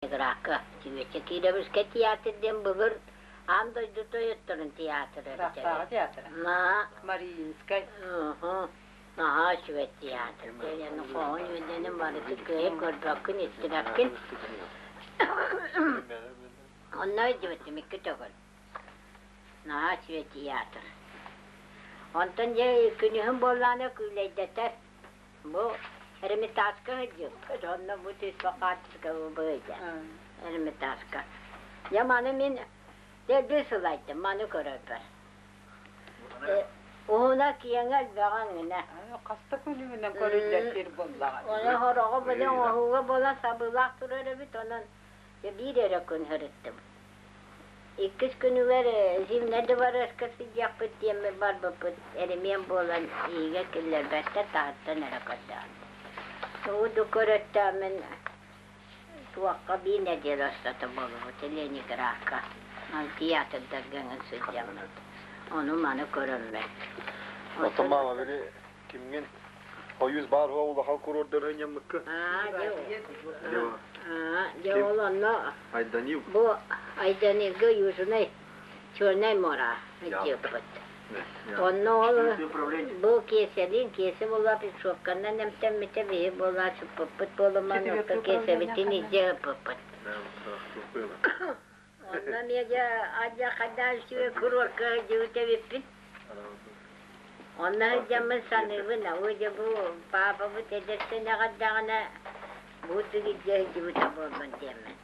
Игракка Чүөчэ Кировскай театр диэн былыр аан дойду тойотторун театра эбитэ. Ыраахтааҕы театра. Наһаа Мариинскай. Наһаа үчүгэй театр. Диэн хоһун үөдэнин барыты кыайа көрбөккүн, истибэккин. Онно өйдүбүтүм икки төгүл. Наһаа үчүгэй театр. Онтон дьэ күнүһүн буоллаҕына күүлэйдэтэр. Бу Эрмитажка сылдьыппыт, онно бу түспэ хаартыска быһыйда Эрмитажка. Дьэ маны мин дэлби сылайдым, маны көрөрбөр. Уһуна киэҥэ элбэҕэ эҥинэ. Хаста күнүгүнэн көрүллэр сир буоллаҕа. Ону сороҕо били оҥоһууга буолан сабыылаах турар эбит, онон дьэ биир эрэ күн сырыттым. Иккис күнүгэр Зимнэй дыбарыаска сылдьыахпыт диэммит барбыппыт, эримиэн буолан иһигэр киллэрбэттэр, таһыттан эрэ көрдөөн. Тугу да көрөттөөммүн туохха биир нэдиэлэ устата буолбут Ленинградка театрдарга эҥин сылдьаммыт. Ону-маны көрөммүт. Оттон маама били кимҥин Хойуус баар уһа улахан курордары ынньаммыкка? Аа, дьэ ол онно Айданил. Бу Айданилга Южный Чернай мора диэппит. Онно ол бу киэсэлиин киэсэ буолла пешевканан эмтэммитэ биһи буолла сыппыппыт буолуман оттон киэсэбитин илдьэ ыппыппыт. Онно эмиэ дьэ адьа хайдах үчүгэй курорка сылдьыбыт эбиппин. Онно сылдьаммын саныыбын, оо дьэ бу паапабыт эдэртэн эҕэрдэҕинэ бу илдьэ сылдьыбыта буоллун диэммин.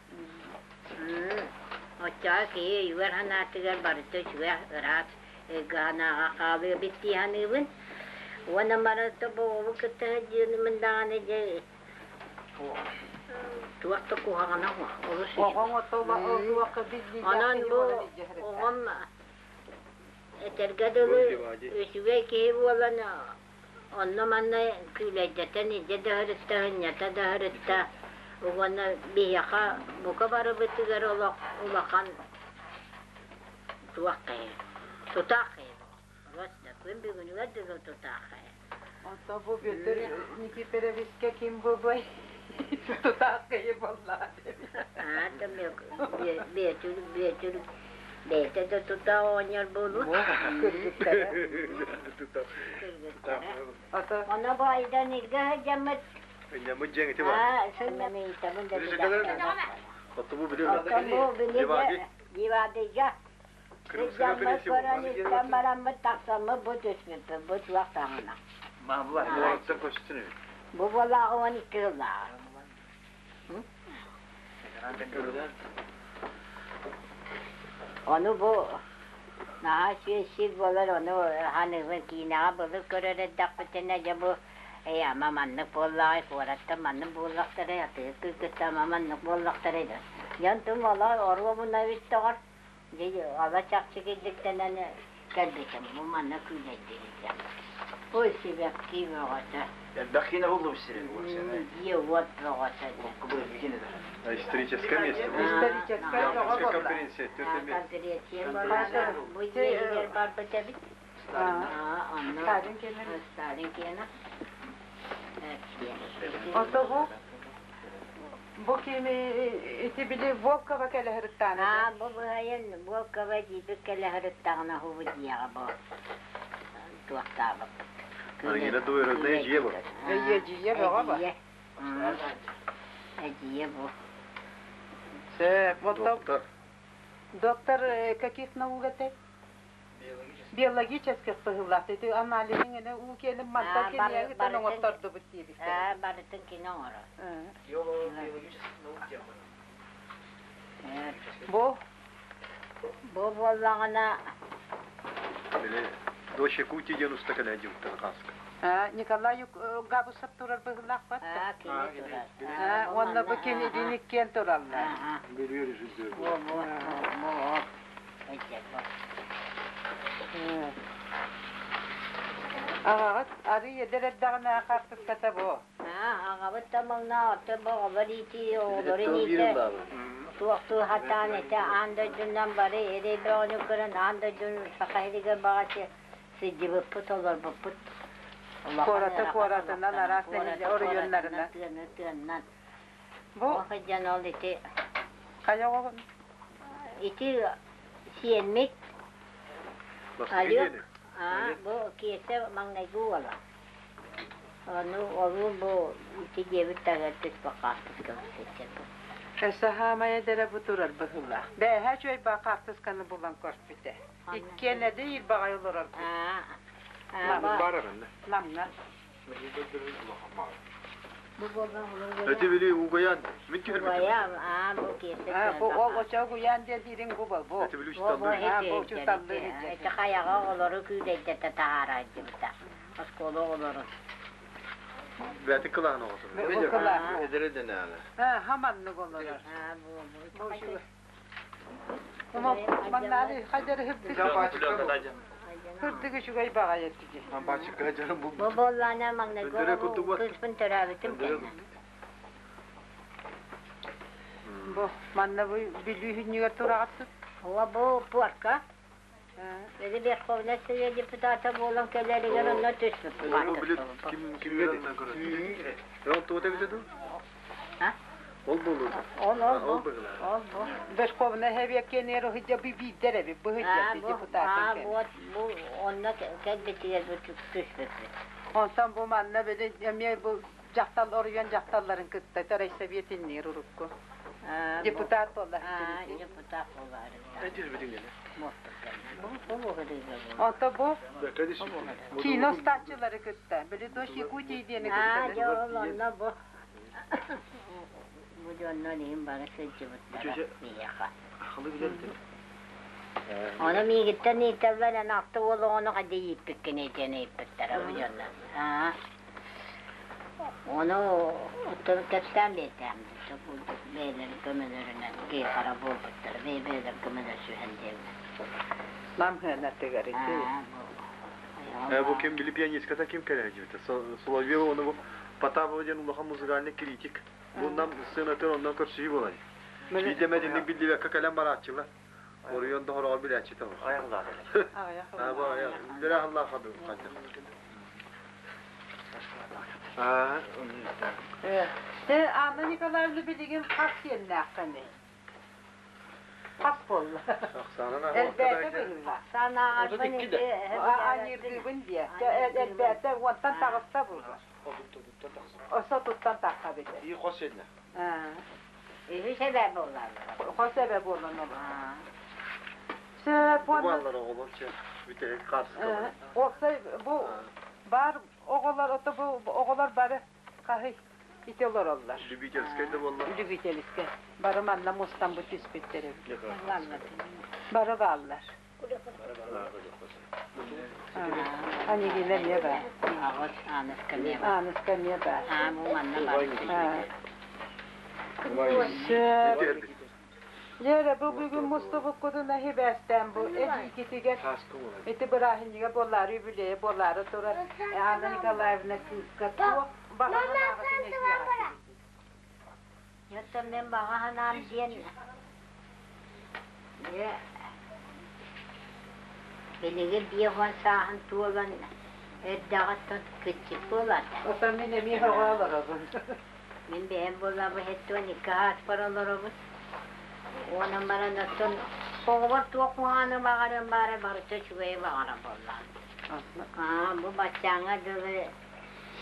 Оччоҕо киһи өйүгэр санаатыгар барыта үчүгэй ыраас өйгө санааҕа хаалыа эбит дии саныыбын. Уонна барыта бу оҕобу кытта сылдьыынымын даҕаны дьэ туох да куһаҕана олус Оҕоҥ отуохха Онон бу оҕом этэргэ дылы үчүгэй киһи буолан онно-манна күүлэйдэтэн илдьэ да сырытта, сынньата да сырытта уонна биһиэхэ бука барыбытыгар олох улахан туох киһи, тутаах киһи. Просто күн бүгүнүгэр дылы тутаах киһи. Онтон бу Бүөтүр Никифоровичка ким буолуой? Тутаах киһи буоллаҕа Аа, Бүөтүр, Бүөтүр бэйэтэ да тутаах оҕонньор буолуо. Кыргыттара. Кыргыттара. Ону бу Айдан илгэ сылдьаммыт Ынньаммыт дьиэҥ ити бар. Аа, сынньамыйтабын да билэхтэрэ. Оттон бу били Оттон бу били Ливадыга Сылдьаммыт көрөн истэн бараммыт тахсаммыт бу түспүппүт, бу туох таҥына. Бу буоллаҕа 12 сыллааҕа. Ону бу наһаа үчүгэй сир буолар, ону ханыыбын киинэҕэ былыр көрөр эрдэхпитинэ дьэ бу эй ама маннык буоллаҕай, куораттан маннык буоллахтарай, атыыһыт кыргыттар ама маннык буоллахтарай да. Дьон тум олор оруобуна эбит доҕор. Дьэ, ала чахчы килбиктэнэн кэлбитим, бу манна күүлэйдииргэ. Ой, сибэкки бөҕөтө. Элбэх киинэ буллум сирин. Дьиэ-уот бөҕөтө. Историческое место. Историческое бөҕө буолла. Конференция. Конференция буолла. Бу дьиэ барбыт эбит. Онно Сталин киэнэ. Сталин киэнэ. Ото бу Бу кими ити били Волкова кэлэ сырыттаҕына Аа, бу быһайын Волкова диибит кэлэ сырыттаҕына уһубу дьиэҕэ бу туохтаабыппыт. Ангина двоюродная эдьиийэ бу. Эдьиийэ бөҕө бу. Эдьиийэ бу. Сөп. Доктор. Доктор каких наук этэй? Биологических быһыылаах. Ити аналиһыҥ ene уу киэнин мантан киниэги тэн оҥоттордубут диэбиттэр. Барытын кини оҥорор. Бу Бу буоллаҕына Дочь Якутии диэн уста кэлэ дьылтан хаска. Николай Габышев турар быһыылаах бат. Кини турар. Уонна бу кини иккиэн тураллар. Бөрүөр режиссер. Бу бу бу Аҕаҕыт арый эдэр эрдэҕинэ хаартыската бу. Аҕабыт тамылна отто бу оҕолор иитии оҕолорун иитэ туохтуу сатаан этэ аан дойдунан бары эрэй бөҕөнү көрөн аан дойдуну саха сиригэр баҕачы сылдьыбыппыт олорбуппут Куораты куоратынан араас нэһилиэ оройуоннарынан тыаны тыаннан Бу ол сылдьан ол ити. Хайа оҕоҕун? Ити сиэммит Алек, бу Киэсэ маҥнайгы уола. Ону олуу бу ити диэбит таһыгар түспэх хаартыскабыт сылдьар бу. Өссө хаамайа дэрэ бу турар быһыылаах. Бээһээ үчүгэй баа хаартысканы булан көрбүтэ. Иккиэн эдэ иирбаҕай олорорбут. Намҥа. Эти били угаян, мин түһэрбитим. Аа, бу Киэсэ. Бу ол очо угуян диэн дириҥ бу бу. Эти били учталлыы. Бу учталлыы. Эти хайаҕа оҕолору күүлэйдэтэ таһаараайдыбыта. Оскуола оҕолорун. Бэти кылаан оҕотун. Бу кылаан. Эдэрэ дэнэҕэ. Хаманнык олорор. Маннаали хайдары хырдык. Хырдык үчүгэй баҕайы тиги. Бу буоллаана маҥнайгы кыыспын төрөөбүтүм кэннэ. Бу манна бу бүлүүһүнньүгэр тураҕытсыт. Уа бу пуорка. Били Верховнай Совет депутата буолан кэлэригэр онно түспүт. Ким кимге Ол туота бите ду? Ол болу. Ол ол бу. Ол бу. Верховнай Совет кэнээр би биирдер эби быһыдьа депутатын. Аа бу онно кэлбитигэр бу түспүппүт. Онтон бу манна били эмиэ бу дьахтал оруйан дьахталларын кытта тарай советинниир урукку. Депутат буолла. Депутат буолла. Онто бу кино стаччылары кытта, били Дочь Якутии диэни кытта. Дьэ ол онно бу бу дьоннор иһин бары сылдьыбыттара миэхэ. Ону миигиттэн ыыталлар эн алта уол оҕону хайда ииппиккиний диэн ыйыппыттара бу дьоннор. Ону оттон кэпсээн биэрдэм бэйэлэрин көмөлөрүнэн киһи-хара буолбуттара, бэйэ-бэйэлэрин көмөлөсүһэн диэбит. Намһыанатыгар ити. Бу ким били пианистката ким кэлэр дьибитэ. Соловьева оны бу Потапова диэн улахан музыкальный критик. Бу нам сценатыр оннан көрсүһүү буолар. Биирдэ эмэ биллибэккэ кэлэн барааччылар. Оруйон да хороҕор билээччитэ ол. Айыллаах. Аа бу айах. Үллэрэ аһыллаах хаду ханчах. Э, Анна Николаевна билигин хас сиэннээххиний? Хас буолла? Элбээтэ быһыылаах. Санааҕарбын ити Аньыыргыыбын диэ. Элбээтэ уонтан таҕыста буолар. Осо туттан тахха бите. И хос сиэннэ. Үһүс эбэ буоллар. Хос эбэ буолан олор. Сөп Буоллар оҕолор чэ бүтэһик хаартыскалар. Уопсай бу бар оҕолор ото бу оҕолор бары хаһый ити олороллор. Любительскай да буолла. Любительскай. Бары манна мустан бу түспүттэр эбит. Бары бааллар. Анигина эмиэ баар. Аҕыс Ааныска эмиэ баар. Ааныска эмиэ баар. Аа бу манна бар. Сөп. Дьэ бу бүгүн мустубуккутун эһибээстээн бу эдьиийгитигэр ити бырааһынньыга буолаары үбүлүөйэ буолаары турар Анна Николаевна кыыска туох баҕа санааҕытын этиэҕэ Оттон мен баҕа санаам диэн дьэ билигин 50 сааһын туолан эрдэҕиттэн кыччык буолаата. Оттон мин эмиэ оҕо олоробун. Мин бэйэм буоллаҕым 72 ааспар олоробун. Уонан баран оттон оҕобор туох куһаҕаны баҕарыам баара барыта үчүгэйи баҕарар буоллаҕым. Аа, бу баччааҥҥа дылы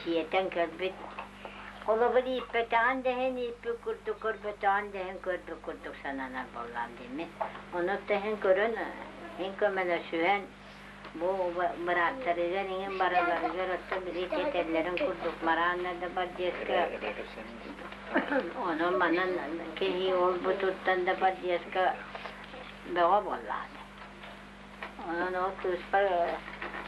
сиэтэн көрбүт. Холобур ииппэтэҕин да иһин ииппит курдук, көрбөтөҕүн да иһин көрбүт курдук сананар буоллаҕым диэммин. Ону иһин көрөн, иһин көмөлөсүһэн, бу бырааттарыгар иҥин барыларыгар оттон били тиэтэллэрин курдук мараанна да подъездка онон манан киһи ол бу туттан да подъездка бөҕө буоллаҕа. Онон ол кыыспар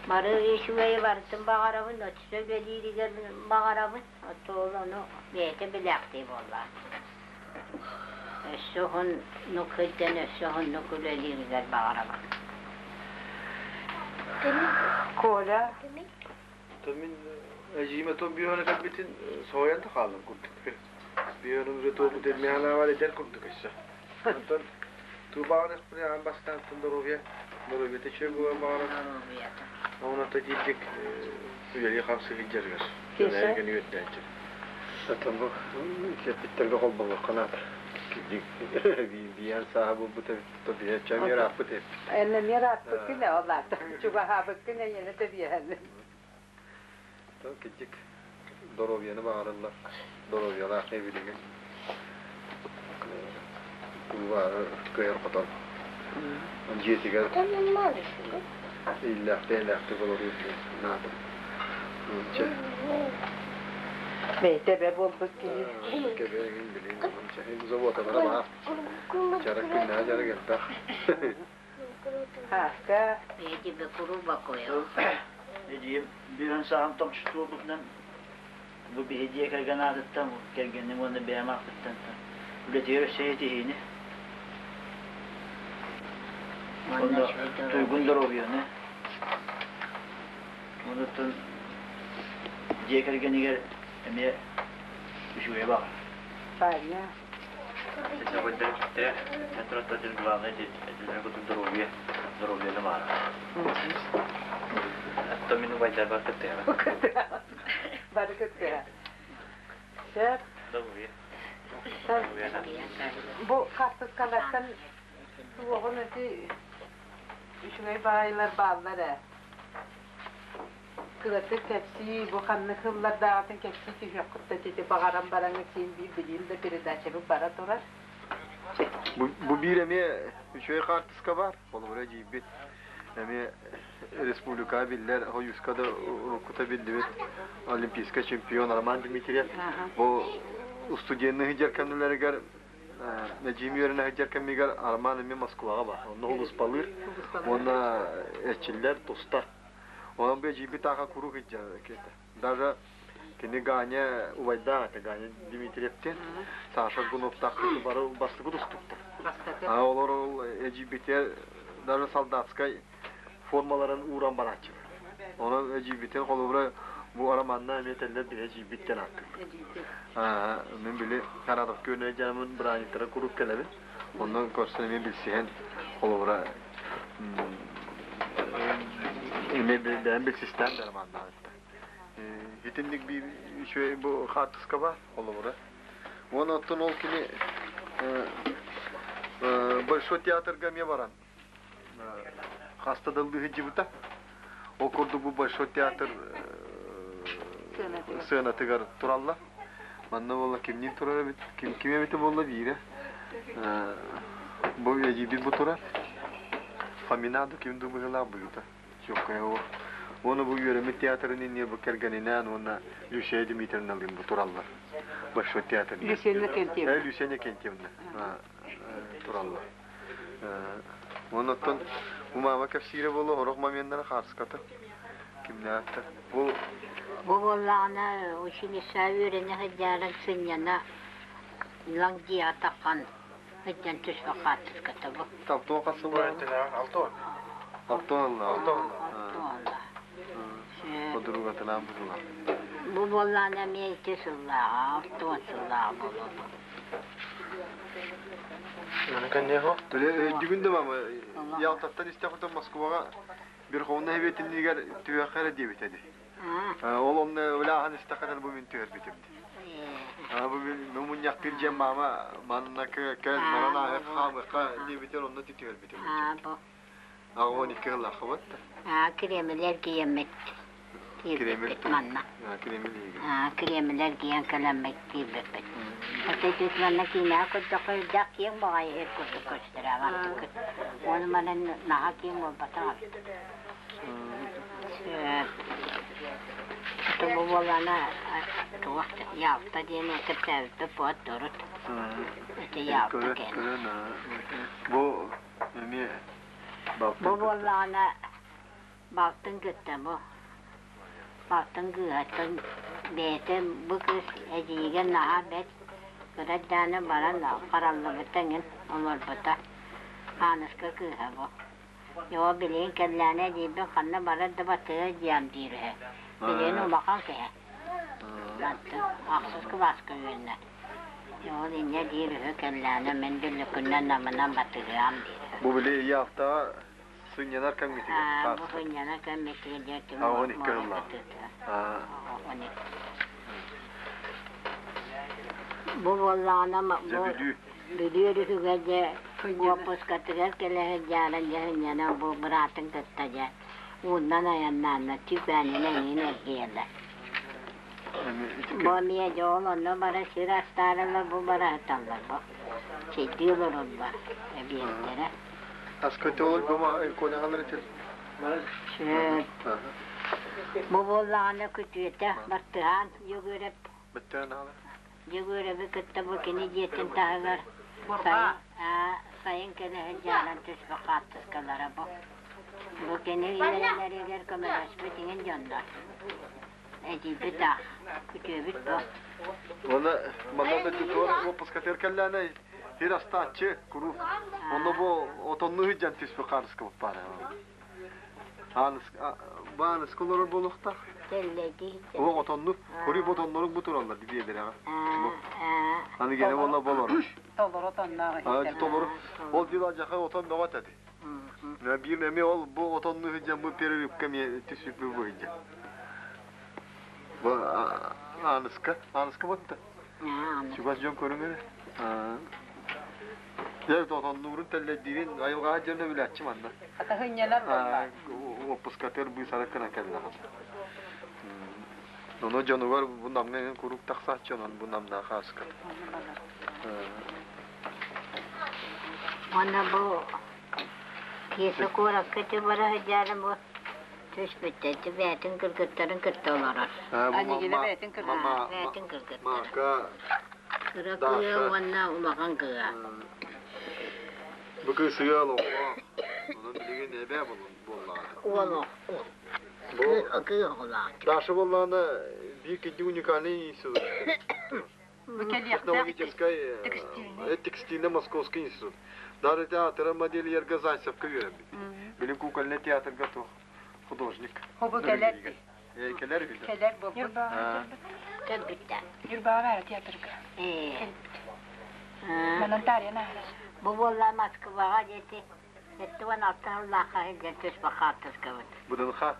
бары үчүгэйи барытын баҕарабын, оччо үлэлииригэр баҕарабын, оттон ол ону бэйэтэ билээхтии буоллаҕа. Өссө уһуннук сылдьан, өссө уһуннук үлэлииригэр баҕарабын. Коля. Мин эдьиийим то биһиэхэ кэлбитин соһуйан да хааллым курдук. Биһиэхэ уже туолбут миэхэ эдэр курдук өссө. Онтон тубаҕын аан бастаан здоровье, здоровье үчүгэй буолан баҕарар. Онон тиийдик үлэлии-хамсыы сылдьарыгар. Дьон үөрдээччи. Оттон бу киэппиттэргэ холбонуохха наада. Биэн сааһа буолбут эбит, то биһэ чамер аппыт эппит. Энне мер аппыккын олаата. Чугаһаабыккын эйиэнэ тэбиэһэн. То кидик доровьяны баҕарыллар. Доровьялаах не билигин. Кулуары кыайар хотон. Дьиэтигэр иллээхтэй-иллээхтэй болору наада. Чэ. Бэйте бе буолбут киһи. Кэбээгин билин. Заводалара баар. Чарак күннээх дьарык элбэх. Хааска. Бэйти куруба коё. Эдиим бүрэн саҕам томчутуобутунан бу биһи дьиэ кэргэн аатыттан кэргэним уонна бэйэм ааппыттан үлэтигэр өссө этиһиини уонна туйгун доруобуйаны онуттан дьиэ кэргэнигэр эмиэ үчүгэй баҕар. Таня. Главное, здоровье, здоровье баара. Оттон мин убайдарбар кыттыһабын. Бары кыттыһа. Сөп. Здоровье. Бу хаартыскалартан туоҕун эти үчүгэй баайылар бааллар ээ. Кыратык кэпсии, бу ханнык сыллардааҕытын кэпсии түһүөххүт да ити баҕаран бараҥҥыт син биир билиим да передачабыт бара турар. Бу биир эмиэ үчүгэй хаартыска бар. Холобура дьиибит. Эмиэ республика биллэр, Хойуска да уруккута биллибит олимпийскай чемпион Роман Дмитриев. Бу студенны сылдьар кэмнэлэригэр Нэдьиим үөрэнэ сылдьар кэмигэр Роман эмиэ Москваҕа бар. Онно улуспалыыр. Уонна эрчиллэр, тустар. Онон бу эдьиийбит ааха куруук илдьэр Даже кини Ганя убайдаах этэ, Ганя Дмитриевтин, Саша Гуновтаах бары бастакы тустуктар. А олор ол эдьиийбитигэр даже солдатскай формаларын ууран барааччылар. Онон эдьиийбитин холобура бу романна эмиэ этэллэр били эдьиийбит диэн ааттыыллар. Мин били Харадов күөнэ дьаамын бырааһынньыктара куруук кэлэбин. Онно көрсөн эмиэ билсиһэн холобура эмиэ бэйэм билсистээн да романнаабыттар. Итинник биир үчүгэй бу хаартыска бар холобура. Уонна оттон ол кини Большой театрга эмиэ баран хаста да ыллыы сылдьыбыта. Ол курдук бу Большой театр сыанатыгар тураллар. Манна буолла кимниин турар эбит, ким ким эбитэ буолла биирэ. Бу эдьиийбит бу турар. Фомина ким дуу быһыылаах быһыыта. Чуоккайа Уонна бу үөрэммит театрын инниэ бу кэргэнинээн уонна Люсия Дмитриевналыын бу тураллар. Большой театр. Люсия Иннокентьевна. Люсия Иннокентьевна тураллар. Оннуттан бу маама кэпсиирэ буолуо сорох моменнары хаарыската. Кимнээхтэр. Бу Бу буоллаҕына училище үөрэнэ сылдьаарын сынньана лаҥ дьиэҕэ таххан сылдьан түспэх хаартыската бу. Алтуон хас сыллаах? Алтуон. Алтуон аллаа. Алтуон. Алтуон. Подругатынаан бузулар. Бу буоллаҕына эмиэ ити сыллааҕа, 60 сыллааҕа буолуо. Өйдүгүн да мама, Ялтаттан истэхпитин Москваҕа Верховнай Советиннигэр түһүөххэ эрэ диэбит ини. Ол онно үлэ истэххинэ бу мин түһэрбитим дии. Бу мин мунньахтыыр дьиэм мама манна кэл баран ааһыах хаамыахха диэбитин онно түһэрбитим. 82 сыллааххыбыт. Кремль эргийэммит киирбиппит манна. Кремль иһигэр. Кремль эргийэн кэлэммит киирбиппит. Ити манна киинэҕэ көрдөххө үрдээх киэҥ баҕайы эр курдук көстөр аҕартыкыт. Ону манан наһаа киэҥ буолбатах эбит. Бу буоллаҕына туох Ялта диэн кэпсээбиппит буот урут. Ити Ялта кэлэн. Бу эмиэ Бу буоллаҕына балтын кытта бу балтын кыыһаттан бэйэтэ бу кыыс эдьиийигэр наһаа бэрт кыра дааны баран хараллыбыта эҥин олорбута Ааныска кыыһа бу Йоо билигин кэллээнэ эдьиийбин ханна барар да батыа диэм диир үһү билигин улахан киһи мантан ахсыс кылааска үөрэнэр Ол инньэ диир үһү кэллээнэ мин бүллүкүнэн намынан батыһыам диир. Бу били Ялтаҕа сынньанар кэмҥитигэр Бу сынньанар кэммитигэр диэтим 12 сыллаах. Бу буоллаҕына бу Дьэ Бүлүү. Бүлүү өрүһүгэр дьэ уоппускатыгар кэлэ сылдьаарын дьэ сынньанан бу быраатын кытта дьэ ууннан айаннааннар түүкээнинэн иһин эргийэллэр. Бу эмиэ дьэ ол онно бара сир астааралар бу бара сыталлар бу. Чэйдии олороллор эбиэттэрэ. Аскотеолог бу конягалар этил. Сөп. Бу буоллаҕына күтүөтэ Бартыһаан Дьөгүөрэп Бөттөөн аҕала. Дьөгүөрэби кытта бу кини дьиэтин таһыгар сайын, сайын кэлэ сылдьааран түспүт хаартыскалара бу. Бу кини үөрэнэригэр көмөлөспүт иҥин дьоннор. Эдьиийбит аах, күтүөбүт бу. Уонна манна да туор уоппускатыгар кэллээнэ сир астааччы куруук. Онно бу отонну сылдьан түспүт хаартыскабыт баар. Бааныска олорор буолуохтаах. Тэллэйдии. Олох отонну, кури отоннорук бу тураллар биэлэрэҕэ. Аны гене болла болор. Толору отонноох. Толору. Ол дила жаха отон бөҕөт эти. Биир эми ол бу отонну хыдьан бу перерывка ми түсүп бу хыдьан. Бу Аныска, Аныска ботта. Чугас дьон көрүҥ Дьэ, отоннуурун тэллэйдиирин айылҕаҕа дьоно билээччи манна. Атаһынньанар буолла. Уоппускатыгар быысара кына кэллэҕин. Ону дьонугар бу намҥа куруук тахсааччы онон бу намнаах ааскат. Уонна бу Киэсэ куоракка ити бара сылдьаары бу түспүттэр бэйэтин кыргыттарын кытта олорор. Анигина бэйэтин кыргыттарын. Бэйэтин кыргыттарын. Кыра кыа уонна улахан кыа. Бу кыыс ыал оҕо. Онон билигин эбээ буоллаҕа. Уол кыыс оҕолоох. Даша буоллаҕына биир кидди уникальный институт. Бу кэлиэхтээх Технологическай текстильный Московский институт. Даже театра модельерга Зайцевка үөрэммит. Билин кукольный театрга туох художник. Хобу кэлэр. Кэлэр билэр. Кэлэр буолбут. Кэлбиттэ. Ньурбаҕа баара театрга. Кэлбит. Манан таарыйан ааһар. Бу буолла Москваҕа диэти 76 сыллаахха сылдьан түспэ хаартыскабыт. Будынха.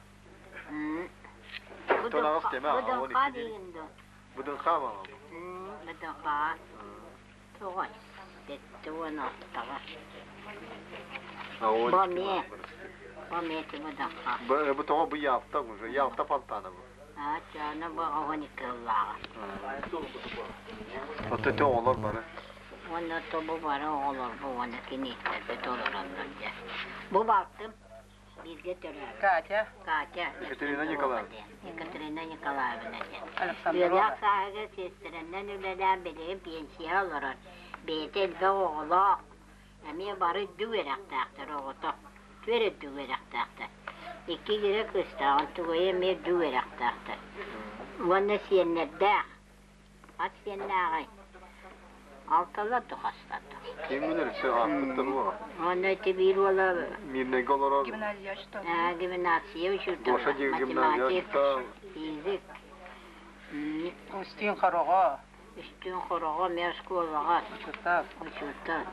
Тонаҕас теме Будынха диигин дуо? Будынха мама. Будынха. Тоҕой. 76-ҕа. Бу эмиэ. Бу эмиэ Будынха. Бу тоҕо бу Ялта уже. Ялта фонтана бу. Аны бу 12 сыллааҕа. Ото те оҕолор бары. Уонна то бу бары оҕолор бу уонна кинииттэрбит олороннор дьэ. Бу балтым бииргэ төрөөбүт. Катя. Катя. Екатерина Николаевна. Екатерина Николаевна диэн. Александрова. Үөрэх сааһыгар сиэстэрэннэн үлэлээн билигин пенсияҕа олорор. Бэйэтэ элбэх оҕолоох. Эмиэ бары үрдүк үөрэхтээхтэр оҕото. Түөр үрдүк үөрэхтээхтэр. Икки игирэ кыыстааҕын тугуйа эмиэ үрдүк үөрэхтээхтэр. Уонна сиэннэрдээх. Хас сиэннээҕий? Алталар да хастар да. Ким билэр, все аахпыттар буола. Уонна ити биир уола Мирнэйгэ олорор. Гимназия что? Гимназия учуутала. Гоша гимназия Математик, учуутал. физик. Устин Хороҕо. Үстүүн Хороҕо эмиэ оскуолаҕа Учуутал. Учуутал.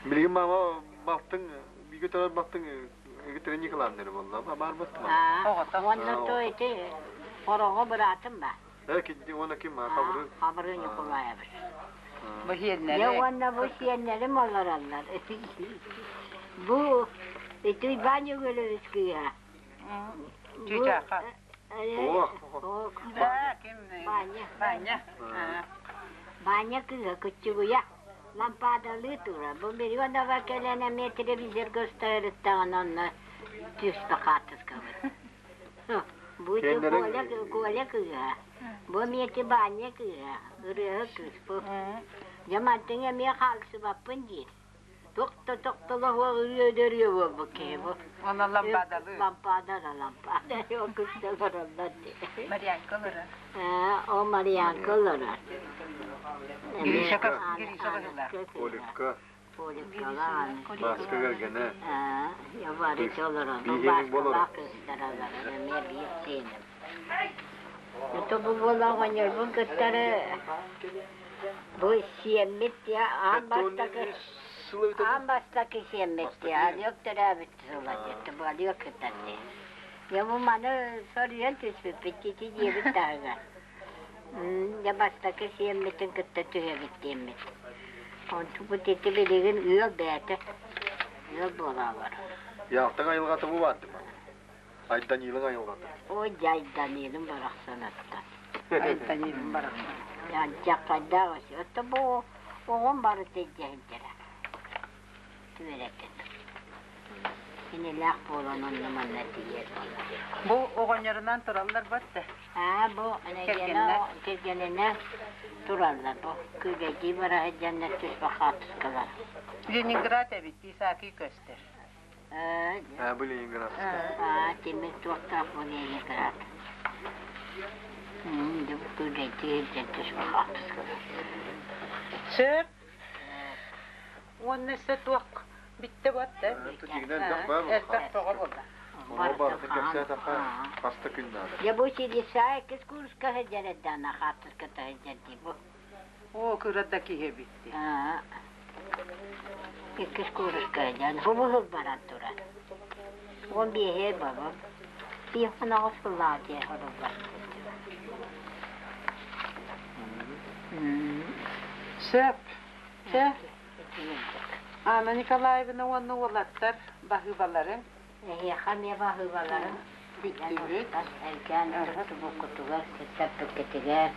Билигин мама балтыҥ, бииргэ төрөөбүт балтыҥ Екатерина Николаевна эрэ буолла. Баар баттым. Оҕото. Уонна то ити Хороҕо быраатым ба. Э, кидди уонна ким Хабырын? Хабырын Николаевич. Бу сиэннэри. Дьэ уонна бу сиэннэрим олороллор. Бу ити Иван Егорович кыыһа. Чыычааха. О, Да, ким? Ваня. Ваня. Ваня кыыһа кыччыгыйа лампадалыы турар. Бу Миронова кэлэн эмиэ телевизорга устарыттаҕына онно түспэ хаартыскабыт. Бу ити Коля, Коля кыыһа. Бу эмиэ ити Ваня кыыһа. Ырыаһыт кыыс бу. Дьэ мантыҥ эмиэ хаалсыбаппын диир. Тохто тохтолоһуох ырыа буолбут киһи бу. Онон лампадалыы. Лампада да лампада. Ол кытта олороллор дии. Марьянка олорор. О, Марьянка олорор. Гриша Гриша быһыылаах. Оливка. Оливкалаан. Маска кэргэнэ. Я варить олорор. Биһиэнин болор. Бааскалаах кыыстар олорор. Эмиэ биир сиэним. Это бу буола оҕонньорбун кыттары бу сиэммит дии аан бастакы аан бастакы сиэммит дии Алек төрөөбүт сыла диэтэ бу Алек кытар дии. Дьэ бу маны соруйан түспүппүт ити диэбит таһыгар. Дьэ бастакы сиэммитин кытта түһэбит диэммит. Онтубут ити билигин ыал бэйэтэ ыал буолаалар. Яалтаҥ айылҕата бу баар дии Айданилыҥ айылҕата. Ой, Айданилым барахсан аттан. Айданилым барахсан. Дьаххайдаах өссө. Бу оҕом барыта илдьэ сылдьара. Түөрэтин. Кинилээх буолан онно-манна тиийэр буолла. Бу оҕонньорунан тураллар батта. Аа, бу кэргэнинэ тураллар бу. Күүгэйдии бара сылдьаннар түспэ хаартыскалар. Ленинград эбит, Исаакий көстөр. Аа, бу Ленинград. Аа, тимир туохтаах бу Ленинград. Бу күүгэйдии сылдьан түспэ хаартыскалар. Сөп. Уонна өссө туох бүттэ батта. Элбэх тоҕо буолла. Ону барытын кэпсээтэххэ хаста күн наада. Я бу силисаа иккис курска сылдьар эрдэҕинэ хаартыската сылдьар дии бу. Оо, кыра да киһи эбит дии. Иккис курска сылдьан хубуһул баран турар. 15-е бабам. Биир хоноҕос сыллаах дьиэ хоруллар. Сөп. Чэ, Анна Николаевна уонна уолаттар баһыыбаларын. Эһиэхэ эмиэ баһыыбаларын. Бүттүбүт. Эргээн туттубуккутугар, кэппиккитигэр.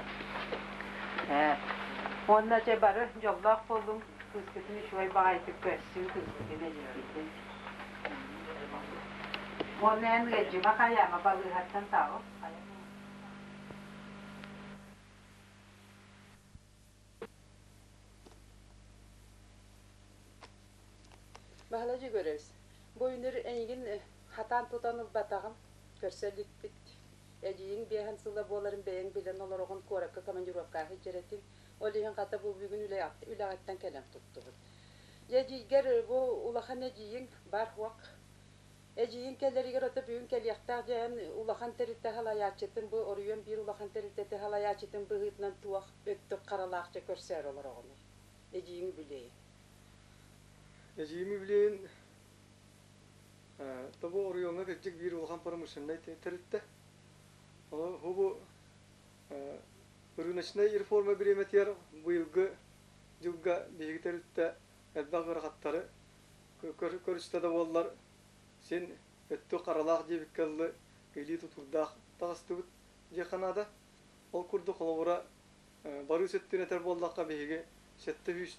Уонна дьэ бары дьоллоох буоллуҥ, кыыскытын үчүгэй баҕайытык көрсүҥ, кыыскытын эдьиийгитин. Уонна эн ыалдьыма хайаама балыыһаттан таҕыс. Баһылай Дьөгүөрөбүс, бу үнүр эйигин хатаан тутан ылбатаҕым, көрсө иликпит. Эдьиийиҥ биэһэн сыла буоларын бэйэҥ билэн олороҕун куоракка командировкаҕа сылдьар этиҥ. Ол иһин хата бу бүгүн үлэҕиттэн кэлэн туттубут. Дьэ эдьиийгэр бу улахан эдьиийиҥ бар хуох Эдьиийиҥ кэлэригэр ото бүгүн кэлиэхтээх дьээн улахан тэрилтэ салайааччытын бу оройуон биир улахан тэрилтэтэ салайааччытын быһыытынан туох өттүк харалаахча көрсөөр олороҕунуй? Эдьиийиҥ үбүлүөйүн. Эдьиийим үбүлүөйүн тобу оройуоҥҥа кырдьык биир улахан промышленнай тэрилтэ. Ону бу рыночнай реформа бириэмэтигэр быйылгы дьылга биһиги тэрилтэ элбэх ыарахаттары көрүстэ да буоллар, син өттүк харалаах диэбиккэ дылы илии тутуурдаах таҕыстыбыт диэххэ наада. Ол курдук холобура барыыс өттүн этэр буоллахха биһиги 700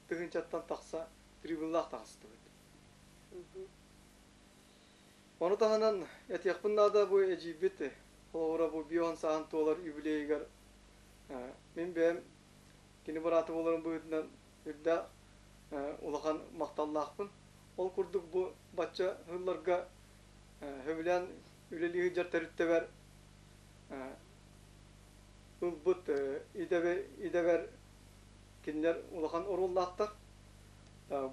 тыһыынчаттан тахса прибыллаах таҕыстыбыт. Ону таһынан этиэхпин наада бу эдьиийбит холобура бу бион сааһын туолар юбилейыгар мин бэйэм кини быраата буоларым быһыытынан үрдээх улахан махталлаахпын. Ол курдук бу бачча сылларга сөбүлээн үлэлии сылдьар тэрилтэбэр ылбыт идэбэр кинилэр улахан оруоллаахтар.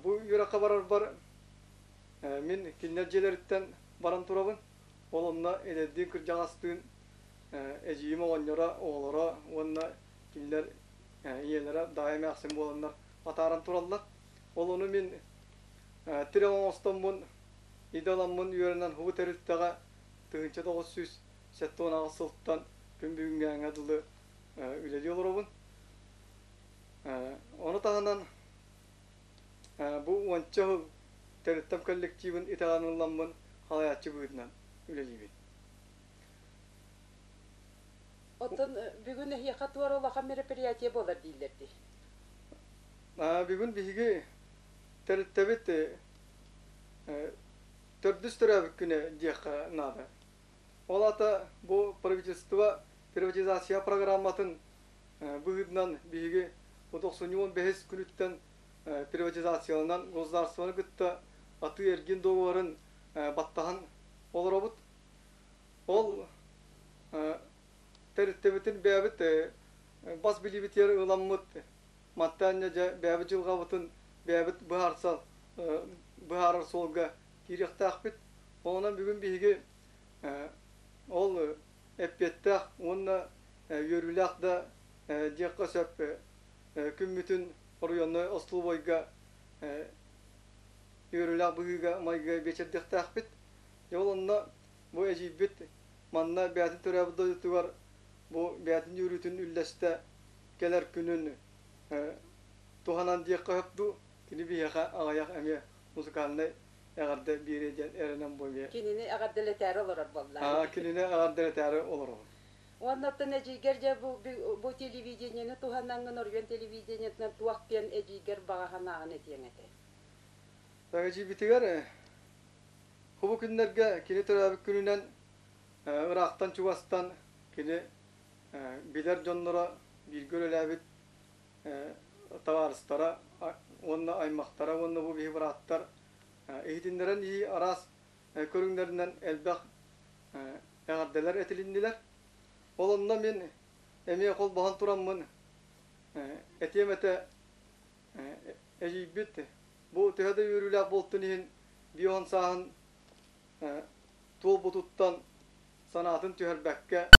Бу үөрэххэ барарбар мин кинилэр дьиэлэриттэн баран турабын. Ол онно эдэрдиин кырдьаҕастыын эдьиийим оҕонньоро, оҕолоро уонна кинилэр ийэлэрэ Даайа эмээхсин буоланнар атааран тураллар. Ол ону мин тирэх оҥостоммун, идэ ыламмын үөрэнэн һубу тэрилтэҕэ 1978 сылтан күн бүгүҥҥээҥҥэ дылы үлэлии олоробун. Ону таһынан бу уонча сыл тэрилтэм коллективын итэҕэн ылламмын халайааччы быһыытынан үлэлиибин. Оттон бүгүн эһиэхэ туора улахан мероприятие буолар дииллэр дии. Бүгүн биһиги тэрилтэбит төрдүс төрөөбүт күнэ диэххэ наада. Ол аата бу правительство приватизация программатын быһыытынан биһиги бу 95 күнүттэн приватизацияланан государствоны кытта атыы-эргин договорын баттаһан олоробут. Ол тэрилтэбитин бэйэбит бас билиибитигэр ыламмыт мантан дьэ бэйэбит дьылҕабытын бэйэбит быһаарса быһаарар суолга киириэхтээхпит. Онон бүгүн биһиги ол эппиэттээх уонна үөрүүлээх да диэххэ сөп күммүтүн оройуоннай остолобуойга үөрүүлээх быһыыга-майгыга биэчэрдиэхтээхпит. Дьэ ол онно бу эдьиийбит манна бэйэтин төрөөбүт дойдутугар бу бэйэтин үөрүүтүн үллэстэ кэлэр күнүн туһанан диэххэ сөп дуу, кини биһиэхэ аҕыйах эмиэ музыкальнай эҕэрдэ биэриэ диэн эрэнэн бу эмиэ. Кинини эҕэрдэлэтээри олорор буоллаҕа. Кинини эҕэрдэлэтээри олоробун. Уонна оттон эдьиийгэр дьэ бу, бу телевидениены туһанаҥҥын оройуон телевидениетынан туох диэн эдьиийгэр баҕа санааҕын этиэҥ этэй? Эдьиийбитигэр бу күннэргэ кини төрөөбүт күнүнэн ыраахтан чугастан кини билэр дьонноро бииргэ үлэлээбит табаарыстара уонна аймахтара уонна бу биһи бырааттар иһитиннэрэн иһии араас көрүҥнэринэн элбэх эҕэрдэлэр этилиннилэр. Ол онно мин эмиэ холбоһон тураммын этиэм этэ эдьиийбит бу төһө да үөрүүлээх буолтун иһин бион сааһын туолбутуттан санаатын түһэрбэккэ.